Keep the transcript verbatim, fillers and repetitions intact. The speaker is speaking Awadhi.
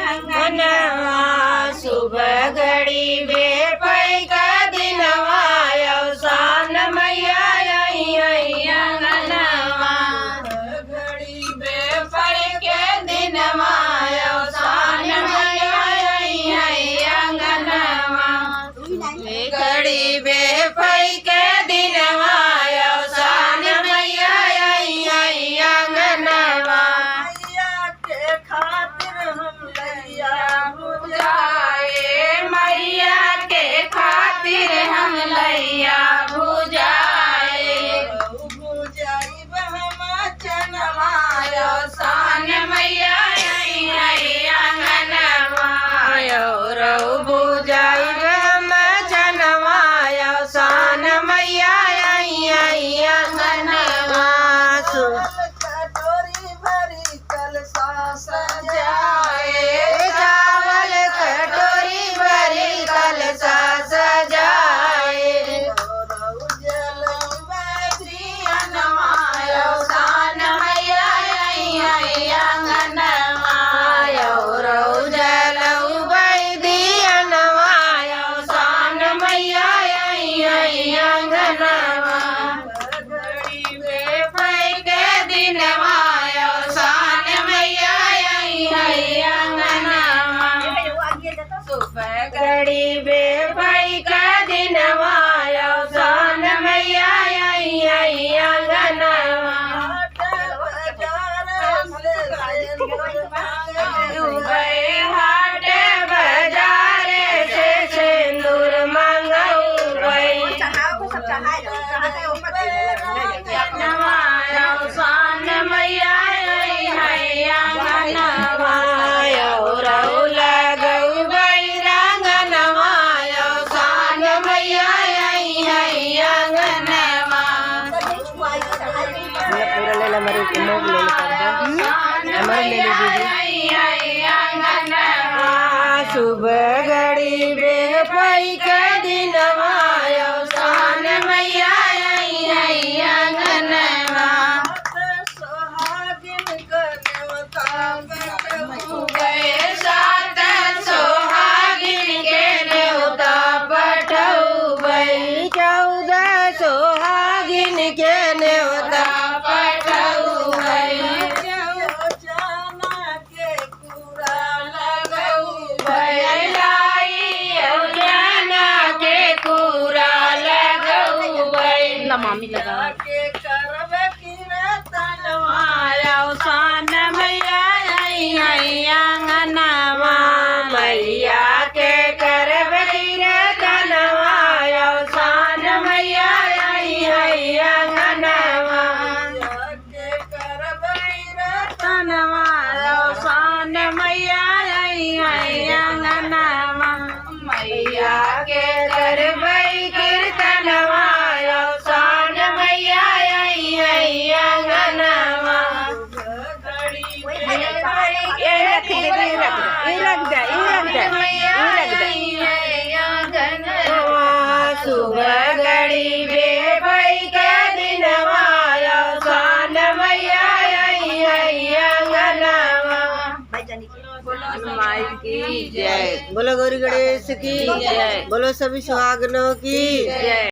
अंगनवा, सुबह घड़ी बेपई का दिनवा, अवसान मैया आई है अंगनवा। घड़ी बेपई के दिनवा, अवसान मैया आई है अंगनवा। घड़ी बेपई के दिनवा, अवसान मैया आई है अंगनवा। मैया के खातिर हम लैया भुजाए, मैया के खातिर हम लैया भुजाए। भुजाइब हम चनवा, अवसान मैया आई है अंगनवा। अउरउ भुजाइब हम चनवा, अवसान मैया आई है अंगनवा। सु- कटोरी भरी कलसा सजाए, चावल कटोरी भरी कलसा सजाए। अउरउ जलउबे दियनवा, अवसान मैया आई है अंगनवा। अउरउ जलउबे दियनवा, अवसान मैया आई है अंगनवा। घड़ी बेपई के दिनवा, अवसान मैया आई है अंगनवा। सुबह घड़ी बेपई के दिनवा, अवसान मैया आई है अंगनवा। हाट बाजार से सेंदूर मंगउबे। अवसान मैया आई है अंगनवा, अउरउ लगउबे रंगनवा, अवसान मैया आई है अंगनवा। ये पूरा ले ले, हमारे को मोग ले ले, पर्दा। हमारे ले ले दीदी। हाँ, सुबह घड़ी बेपई के दिनवा, अवसान मैया आई है अंगनवा। सुहागिन के नेवता पठउबे, सात सुहागिन के नेवता पठउबे। चौदह सुहागिन के नेवता पठउबे। चना के कूरा लगउबे, लाई अउर चना के कूरा लगउबे। ला मामी लगा। के करब कीर्तनवा, अवसान मैया आई है अंगनवा। मैया के करब कीर्तनवा, अवसान मैया आई है अंगनवा। के करब कीर्तनवा, अवसान मैया आई है अंगनवा। मैया के करबे कीर्तनवा, अवसान मैया आई है अंगनवा। यही रख दे, यही रख दे, यही रख दे, यही रख दे, यही रख दे। सुबह घड़ी बेपई के दिनवा, अवसान मैया आई है अंगनवा। माई की जय। बोलो गौरी गणेश की जय। बोलो सभी सुहागनों की जय।